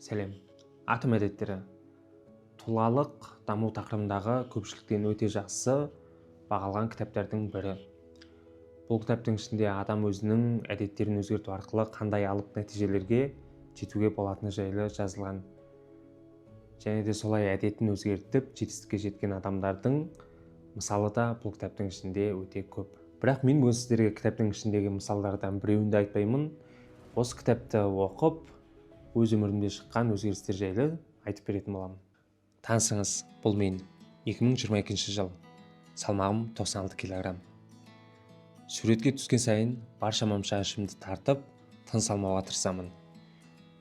Сәлем. Атом әдеттері. Тұлғалық даму тақырыбындағы көпшіліктен өте жақсы бағалған кітаптардың бірі. Бұл кітаптың ішінде адам өзінің әдеттерін өзгерту арқылы қандай алып нәтижелерге жетуге болатыны жайлы жазылған. Және де солай әдетін өзгертіп жетістікке жеткен адамдардың мысалы да бұл кітаптың ішінде өте көп. Бірақ мен бүгін сіздерге кітаптың ішіндегі мысалдардан біреуін де айтпаймын. Осы кітапты оқып, өз өмірімде шыққан өзгерістер жайлы айтып беретін боламын. Танысыңыз, бұл мен. 2022 жыл. Салмағым 96 килограмм. Суретке түскен сайын бар шамамша ішімді тартып, тыныс алмауға тырысамын.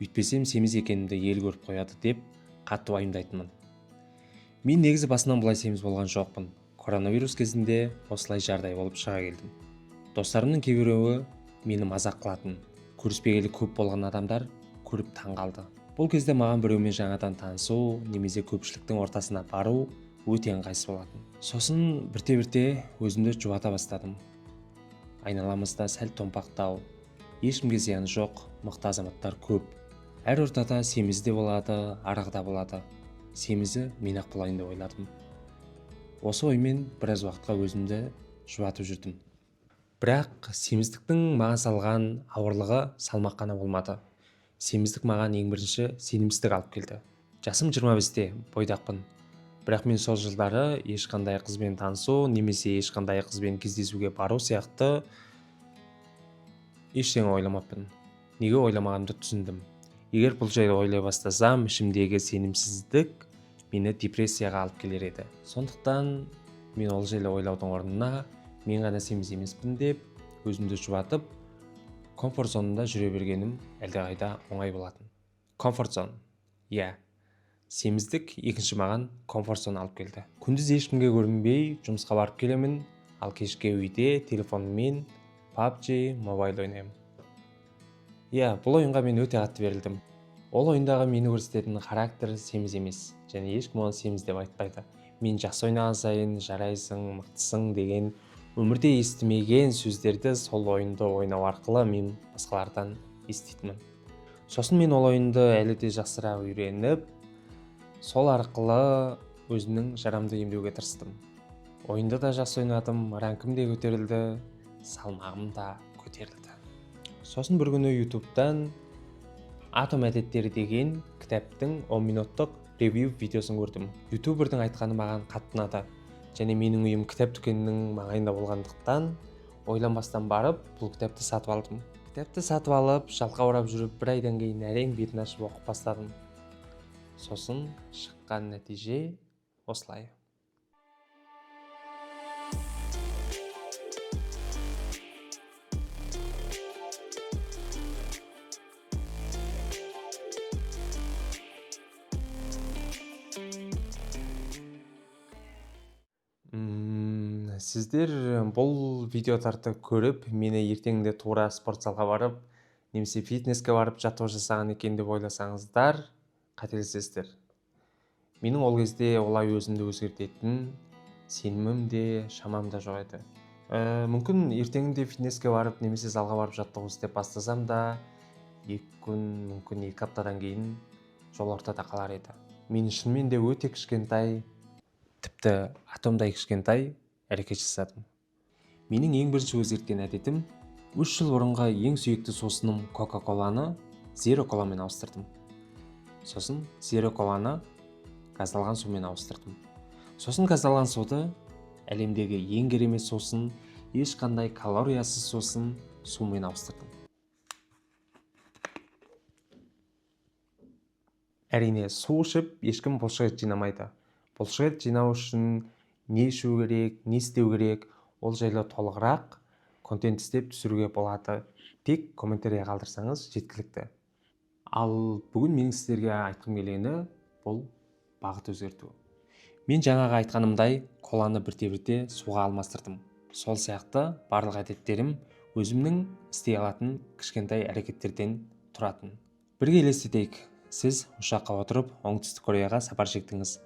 Өйтпесем семіз екенімді ел көріп қояды деп қатты уайымдайтынмын. Мен негізі басынан бұлай семіз болған жоқпын. Коронавирус кезінде осылай жағдай болып шыға келдім. Достарымның кейбіреуі мені мазақ қылатын. Көріспегелі көп болған адамдар көріп таң қалды. Бұл кезде маған біреумен жаңадан танысу немесе көпшіліктің ортасына бару өте ыңғайсыз болатын. Сосын бірте-бірте өзімді жұбата бастадым. Айналамызда сәл томпақтау, ешкімге зияны жоқ, мықты азаматтар көп. Әр ортада семіз де болады, арығы да болады. Семізі мен ақ болайын деп ойладым. Осы оймен біраз уақытқа өзімді жұбатып жүрдім. Бірақ семіздіктің маған салған ауырлығы салмақ қана болмады. Семіздік маған ең бірінші сенімсіздік алып келді. Жасым 25-те, бойдақпын. Бірақ мен сол жылдары ешқандай қызбен танысу немесе ешқандай қызбен кездесуге бару сияқты ештеңе ойламаппын. Неге ойламағанымды түсіндім. Егер бұл жайлы ойлай бастасам, ішімдегі сенімсіздік мені депрессияға алып келер еді. Сондықтан мен ол жайлы ойлаудың орнына мен ғана семіз емеспін деп өзімді жұбатып, комфорт зонында жүре бергенім әлдеқайда оңай болатын. Комфорт зон. Иә. Семіздік екінші маған комфорт зона алып келді. Күндіз ешкімге көрінбей жұмысқа барып келемін, ал кешке үйде телефоныммен PUBG Mobile ойнаймын. Иә, бұл ойынға мен өте қатты берілдім. Ол ойындағы мені көрсететін характер семіз емес, және ешкім оны семіз деп айтпайды. Мен жақсы ойнаған сайын жарайсың, мықтысың деген өмірде естімеген сөздерді сол ойынды ойнау арқылы мен басқалардан еститінмін. Сосын мен ол ойынды әлі де жақсырақ үйреніп, сол арқылы өзімнің жарамды емдеуге тырыстым. Ойынды да жақсы ойнадым, ранкім де көтерілді, салмағым да көтерілді. Сосын бір күні YouTube'дан Атом әдеттері деген кітаптың 10 минуттық ревью видеосын көрдім. Ютубердің айтқаны маған қатты ұнады. Және менің үйім кітап дүкенінің маңайында болғандықтан ойланбастан барып бұл кітапты сатып алдым. Кітапты сатып алып, жалқаурап жүріп бір айдан кейін әрең бетін ашып оқып бастадым. Сосын шыққан нәтиже осылай. Сіздер бұл видеоларды көріп, мені ертеңінде тура спорт залға барып, немесе фитнеске барып жаттығу жасаған екен деп ойласаңыздар, қателесесіздер. Менің ол кезде олай өзімді өзгертетін сенімім де, шамам да жоқ еді. Мүмкін ертеңінде фитнеске барып, немесе залға барып жаттығу істеп бастасам да, 2 күн, мүмкін 2 аптадан кейін жол ортада қалар еді. Мен шынымен де өте кішкентай, тіпті атомдай кішкентай әрекет жасадым. Менің ең бірінші өзгерткен әдетім, 3 жыл бұрынғы ең сүйікті сусыным Кока-Коланы Zero Cola-мен ауыстырдым. Сосын Zero Cola-ны газдалған сумен ауыстырдым. Сосын газдалған суды әлемдегі ең керемет сусын, ешқандай калориясыз сусын сумен ауыстырдым. Әрине, су ішіп ешкім бұлшық ет жинамайды. Бұлшық ет жинау үшін не ішу керек, не істеу керек, ол жайлы толығырақ контент істеп түсіруге болады. Тек комментария қалдырсаңыз жеткілікті. Ал бүгін менің сіздерге айтқым келгені бұл бағыт өзгерту. Мен жаңағы айтқанымдай коланы бірте-бірте суға алмастырдым. Сол сияқты барлық әдеттерім өзімнің істей алатын кішкентай әрекеттерден тұратын. Бірге елестетейік, сіз ұшаққа отырып Оңтүстік Кореяға сапар шектіңіз.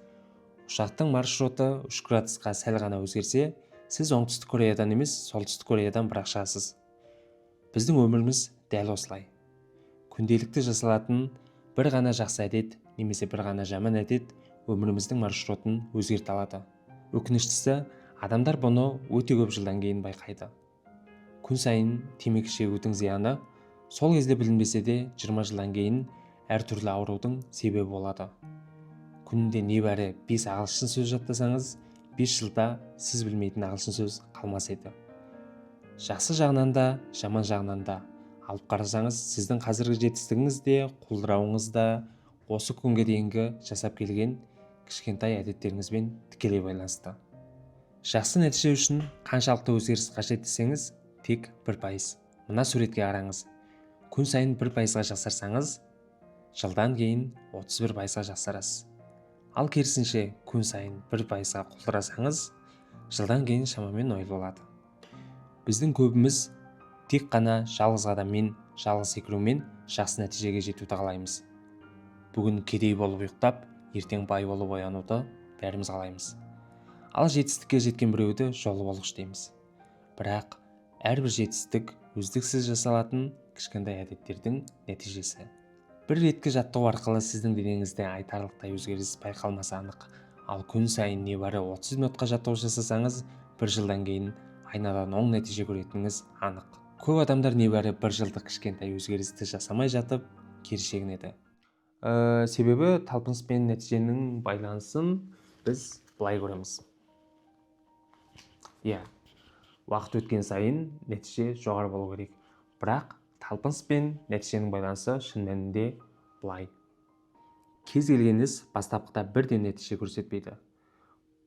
Ұшақтың маршруты 3 градусқа сәл ғана өзгерсе, сіз Оңтүстік Кореядан емес, Солтүстік Кореядан бірақ шығасыз. Біздің өміріміз дәл осылай. Күнделікті жасалатын Бір ғана жақсы әдет немесе бір ғана жаман әдет өміріміздің маршрутын өзгерте алады. Өкініштісі, адамдар бұны өте көп жылдан кейін байқайды. Күн сайын темекі шегудің зияны сол кезде білінбесе де, 20 жылдан кейін әртүрлі аурудың себебі болады. Күнде небәрі 5 ағылшын сөз жаттасаңыз, 5 жылда сіз білмейтін ағылшын сөз қалмас еді. Жақсы жағынан да, жаман жағынан да алып қарасаңыз, сіздің қазіргі жетістігіңіз де, құлдырауыңыз да осы күнге дейінгі жасап келген кішкентай әдеттеріңізбен тікелей байланысты. Жақсы нәтиже үшін қаншалықты өзгеріс қажет десеңіз, тек 1%. Мына суретке қараңыз. Күн сайын 1%-ға жақсарсаңыз, жылдан кейін 31%-ға жақсарасыз. Ал керісінше, күн сайын 1%-ға құлдырасаңыз, жылдан кейін шамамен 0 болады. Біздің көбіміз тек қана жалғыз қадаммен, жалғыз секірумен жақсы нәтижеге жетуді қалаймыз. Бүгін кедей болып ұйықтап, ертең бай болып оянуды бәріміз қалаймыз. Ал жетістікке жеткен біреуді жолы болғыш дейміз. Бірақ әрбір жетістік үздіксіз жасалатын кішкентай әдеттердің нәтижесі. Бір реткі жаттығу арқылы сіздің денеңізде айтарлықтай өзгеріс байқалмасы анық. Ал күн сайын небәрі 30 минутқа жаттығу жасасаңыз, бір жылдан кейін айнадан оң нәтиже көретініңіз анық. Көп адамдар небәрі бір жылдық кішкентай өзгерісті жасамай жатып кері шегінеді. Себебі талпыныс пен нәтиженің байланысын біз былай көреміз. Иә, уақыт өткен сайын нәтиже жоғары болу керек. Бірақ талпыныс пен нәтиженің байланысы шын мәнінде былай. Кез келген іс бастапқыда бірден нәтиже көрсетпейді.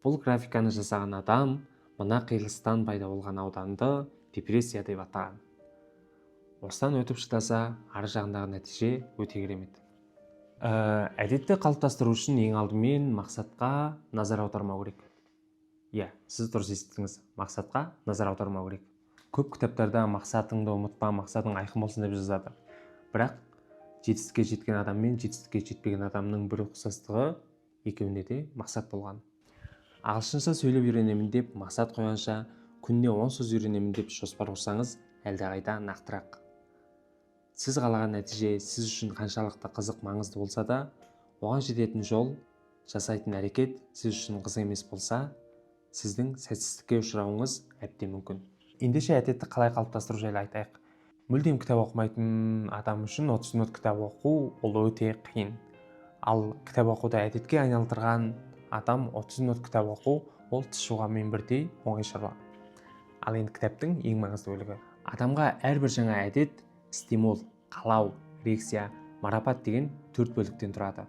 Бұл графиканы жасаған адам мына қиылыстан пайда болған ауданды депрессия деп атаған. Осыдан өтіп шыдаса, ар жағындағы нәтиже өте керемет. Әдетті қалыптастыру үшін ең алдымен мақсатқа назар аудармау керек. Иә, сіз дұрыс естідіңіз, мақсатқа назар аудармау керек. Көп кітаптарда мақсатыңды ұмытпа, мақсатың айқын болсын деп жазады. Бірақ жетістікке жеткен адам мен жетістікке жетпеген адамның бір ұқсастығы: екеуінде де мақсат болған. Ағылшынша сөйлеп үйренемін деп мақсат қойғанша, күніне 10 сөз үйренемін деп жоспар құрсаңыз, әлдеқайда нақтырақ. Сіз қалаған нәтиже сіз үшін қаншалықты қызық, маңызды болса да, оған жететін жол, жасайтын әрекет сіз үшін қызық емес болса, сіздің сәтсіздікке ұшырауыңыз әбден мүмкін. Ендеше, әдетті қалай қалыптастыру жайлы айтайық. Мүлдем кітап оқымайтын адам үшін 30 минут кітап оқу ол өте қиын. Ал кітап оқуды әдетке айналдырған адам 30 минут кітап оқу ол тіс жуғанмен бірдей оңай шаруа. Ал енді кітаптың ең маңызды бөлігі. Адамға әрбір жаңа әдет стимул, қалау, реакция, марапат деген төрт бөліктен тұрады.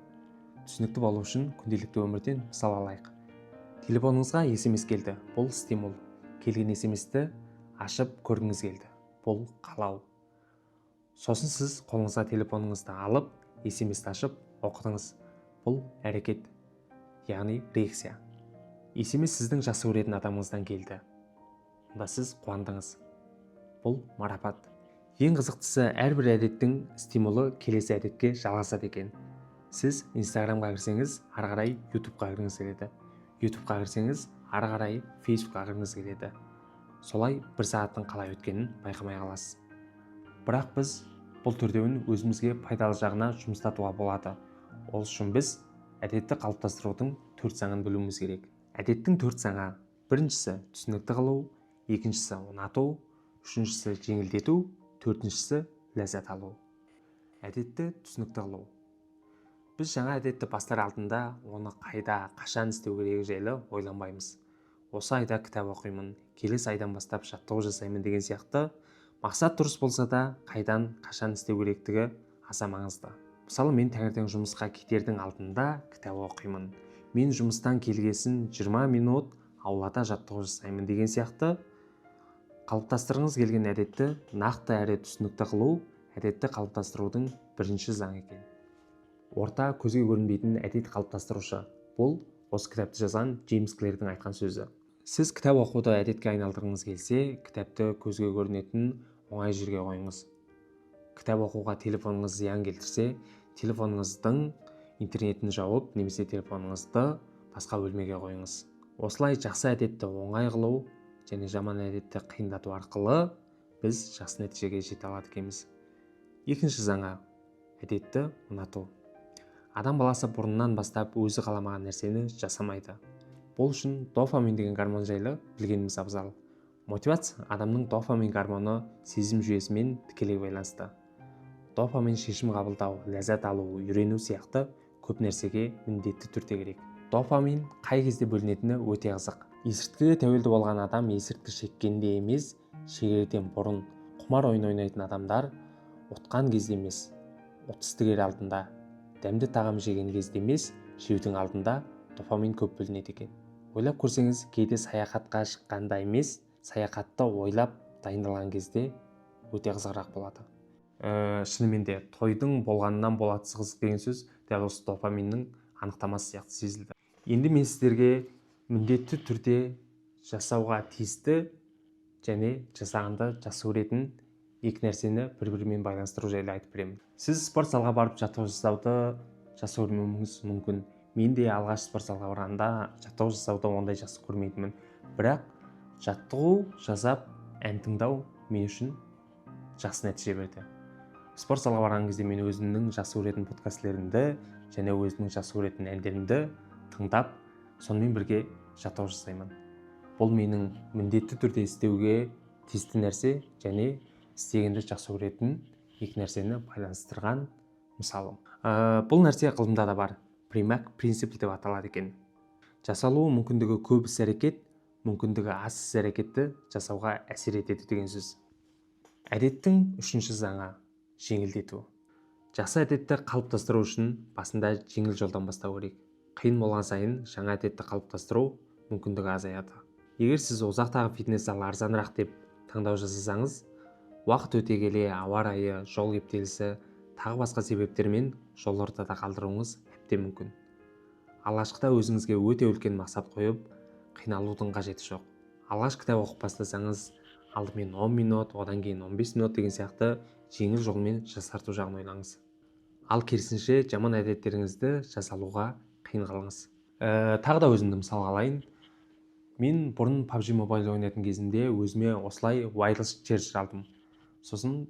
Түсінікті болу үшін күнделікті өмірден мысал алайық. Телефоныңызға СМС келді, бұл стимул. Келген СМС-ті ашып көргіңіз келді, бұл қалау. Сосын сіз қолыңызға телефоныңызды алып, СМС-ті ашып оқыдыңыз, бұл әрекет, яғни реакция. СМС сіздің жақсы көретін адамыңыздан келді, онда сіз қуандыңыз, бұл марапат. Ең қызықтысы, әрбір әдеттің стимулы келесі әдетке жалғасады екен. Сіз Инстаграмға кірсеңіз, ары қарай Ютубқа кіргіңіз келеді. Ютубқа кірсеңіз, ары қарай Фейсбукқа кіргіңіз келеді. Солай бір сағаттың қалай өткенін байқамай қаласыз. Бірақ біз бұл төртеуін өзімізге пайдалы жағына жұмсатуға болады. Ол үшін біз әдетті қалыптастырудың төрт заңын білуіміз керек. Әдеттің төрт заңы: біріншісі – түсінікті қылу, екіншісі – ұнату, үшіншісі – жеңілдету, төртіншісі – ләззат алу. Әдетті түсінікті қылу. Біз жаңа әдетті бастар алдында оны қайда, қашан істеу керегі жайлы ойланбаймыз. Осы айда кітап оқимын, келесі айдан бастап жаттығу жасаймын деген сияқты мақсат дұрыс болса да, қайдан, қашан істеу керектігі аса маңызды. Мысалы, мен таңертең жұмысқа кетердің алдында кітап оқимын, мен жұмыстан келгесін 20 минут аулада жаттығу жасаймын деген сияқты. Қалыптастырғыңыз келген әдетті нақты әрі түсінікті қылу әдетті қалыптастырудың бірінші заңы екен. Орта көзге көрінбейтін әдет қалыптастырушы. Бұл осы кітапты жазған Джеймс Клирдің айтқан сөзі. Сіз кітап оқуды әдетке айналдырғыңыз келсе, кітапты көзге көрінетін оңай жерге қойыңыз. Кітап оқуға телефоныңыз зиян келтірсе, телефоныңыздың интернетін жауып немесе телефоныңызды басқа бөлмеге қойыңыз. Осылай жақсы әдетті оңай қылу және жаман әдетті қиындату арқылы біз жақсы нәтижеге жете алады екенбіз. Екінші заңы – әдетті ұнату. Адам баласы бұрыннан бастап өзі қаламаған нәрсені жасамайды. Бұл үшін дофамин деген гормон жайлы білгеніміз абзал. Мотивация адамның дофамин гормоны сезім жүйесімен тікелей байланысты. Дофамин шешім қабылдау, ләззат алу, үйрену сияқты көп нәрсеге міндетті түрде керек. Дофамин қай кезде бөлінетіні өте қызық. Есірткіге тәуелді болған адам есірткі шеккенде емес, шегерден бұрын, құмар ойын ойнайтын адамдар ұтқан кезде емес, ұтыс тігер алдында, дәмді тағам жеген кезде емес, жеудің алдында дофамин көп бөлінеді екен. Ойлап көрсеңіз, кейде саяхатқа шыққанда емес, саяхатты ойлап дайындалған кезде өте қызығырақ болады. Шынымен де тойдың болғанынан болатысы қызық деген сөз дәл осы дофаминнің анықтамасы сияқты сезілді. Енді мен сіздерге міндетті түрде жасауға тиісті және жасағанды жақсы көретін екі нәрсені бір-бірімен байланыстыру жайлы айтып беремін. Сіз спорт залға барып жаттығу жасауды жақсы көрмеуіңіз мүмкін. Мен де алғаш спорт залға барғанда жаттығу жасауды ондай жақсы көрмейтінмін. Бірақ жаттығу жасап ән тыңдау мен үшін жақсы нәтиже берді. Спорт залға барған кезде мен өзімнің жақсы көретін подкастілерімді және өзімнің жақсы көретін әндерімді тыңдап, сонымен бірге жаттығу жасаймын. Бұл менің міндетті түрде істеуге тиісті нәрсе және істегенді жақсы көретін екі нәрсені байланыстырған мысалым. Бұл нәрсе ғылымда да бар. Примак принципі деп аталады екен. Жасалуы мүмкіндігі көп іс-әрекет, мүмкіндігі аз іс-әрекетті жасауға әсер етеді деген сөз. Әдеттің үшінші заңы жеңілдету. Жақсы әдетті қалыптастыру үшін басында жеңіл жолдан бастау керек. Қиын болған сайын жаңа әдетті қалыптастыру мүмкіндігі азаяды. Егер сіз ұзақтағы фитнес залы арзанырақ деп таңдау жасасаңыз, уақыт өте келе ауа райы, жол кептелісі, тағы басқа себептермен жол ортада қалдыруыңыз әбден мүмкін. Алғашқыда өзіңізге өте үлкен мақсат қойып, қиналудың қажеті жоқ. Алғаш кітап оқып бастасаңыз, алдымен 10 минут, одан кейін 15 минут деген сияқты жеңіл жолмен жасарту жағын ойлаңыз. Ал керісінше жаман әдеттеріңізді жасалуға қиын қалыңыз. Тағы да өзімді мысалға алайын. Мен бұрын PUBG Mobile ойнайтын кезімде өзіме осылай wireless charger алдым. Сосын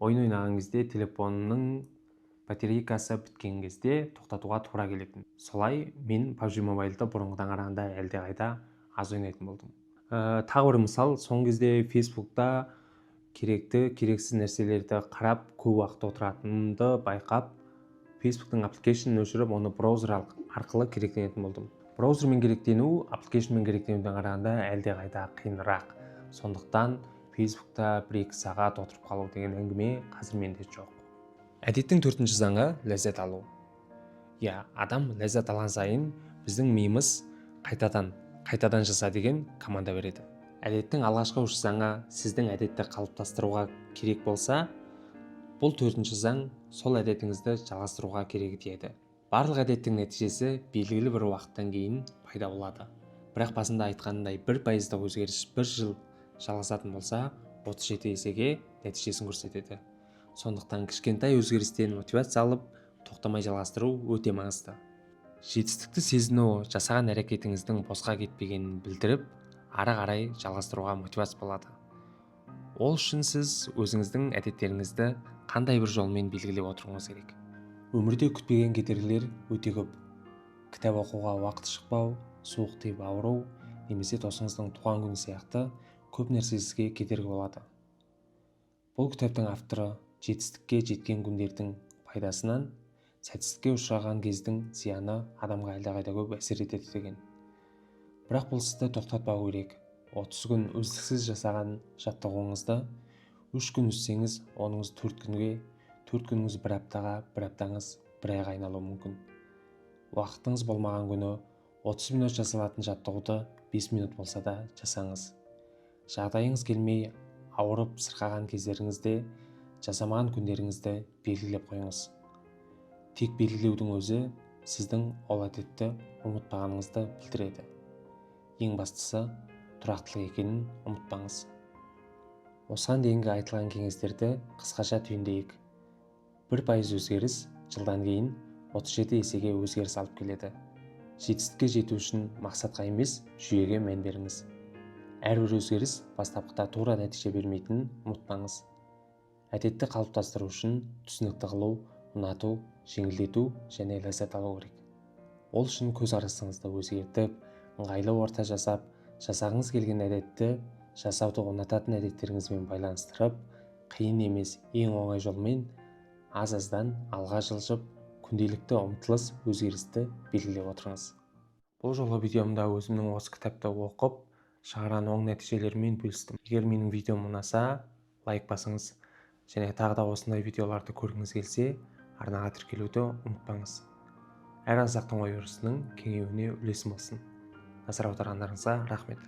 ойын ойнаған кезде телефонның батарейкасы біткен кезде тоқтатуға тура келетін. Солай мен PUBG Mobile'ды бұрынғыдан қарағанда әлдеқайда аз ойнайтын болдым. Тағы бір мысал, соңғы кезде Facebook'та керекті, керексіз нәрселерді қарап көп уақыт отыратынымды байқап, Facebook'тың application ін өшіріп, оны браузер арқылы керектенетін болдым. Браузермен керектену application мен керектенуден қарағанда әлдеқайда қиынырақ. Сондықтан Facebook'та 1-2 сағат отырып қалу деген әңгіме қазір менде жоқ. Әдеттің төртінші заңы ләззат алу. Иә, адам ләззат алған сайын біздің миымыз қайтадан, қайтадан жаса деген команда береді. Әдеттің алғашқы үш заңы сіздің әдетті қалыптастыруға керек болса, бұл төртінші заң сол әдетіңізді жалғастыруға керек етеді. Барлық әдеттің нәтижесі белгілі бір уақыттан кейін пайда болады. Бірақ басында айтқанымдай 1%-дық өзгеріс бір жыл жалғасатын болса, 37 есеге нәтижесін көрсетеді. Сондықтан кішкентай өзгерістен мотивация алып, тоқтамай жалғастыру өте маңызды. Жетістікті сезіну жасаған әрекетіңіздің босқа кетпегенін білдіріп, ары қарай жалғастыруға мотивация болады. Ол үшін сіз өзіңіздің әдеттеріңізді қандай бір жолмен белгілеп отыруыңыз керек. Өмірде күтпеген кедергілер өте көп. Кітап оқуға уақыт шықпау, суық тиіп ауыру немесе досыңыздың туған күні сияқты көп нәрсе сізге кедергі болады. Бұл кітаптың авторы жетістікке жеткен күндердің пайдасынан сәтсіздікке ұшыраған кездің зияны адамға әлдеқайда көп әсер етеді деген. Бірақ бұл сізді тоқтатпау керек. 30 күн үздіксіз жасаған жаттығуыңызды 3 күн үзсеңіз, оныңыз 4 күнге, 4 күніңіз бір аптаға, бір аптаңыз бір айға айналуы мүмкін. Уақытыңыз болмаған күні 30 минут жасалатын жаттығуды 5 минут болса да жасаңыз. Жағдайыңыз келмей, ауырып сырқаған кездеріңізде жасамаған күндеріңізді белгілеп қойыңыз. Тек белгілеудің өзі сіздің ол әдетті ұмытпағаныңызды білдіреді. Ең бастысы тұрақтылық екенін ұмытпаңыз. Осыған дейінгі айтылған кеңестерді қысқаша түйіндейік. 1% өзгеріс жылдан кейін 37 есеге өзгеріс алып келеді. Жетістікке жету үшін мақсатқа емес, жүйеге мән беріңіз. Әрбір өзгеріс бастапқыда тура нәтиже бермейтінін ұмытпаңыз. Әдетті қалыптастыру үшін түсінікті қылу Ұнату, жеңілдету және ләззат алу керек. Ол үшін көзқарасыңызды өзгертіп, ыңғайлы орта жасап, жасағыңыз келген әдетті жасауды ұнататын әдеттеріңізбен байланыстырып, қиын емес, ең оңай жолмен аз-аздан алға жылжып, күнделікті ұмтылыс, өзгерісті белгілеп отырыңыз. Бұл жолы видеомда өзімнің осы кітапты оқып, шығарған оң нәтижелерімен бөлістім. Егер менің видеом ұнаса, лайк басыңыз және тағы да осындай видеоларды көргіңіз келсе, арнаға тіркелуді ұмытпаңыз. Әр қазақтың ой өрісінің кеңеюіне үлесім болсын. Назар аударғандарыңызға рахмет.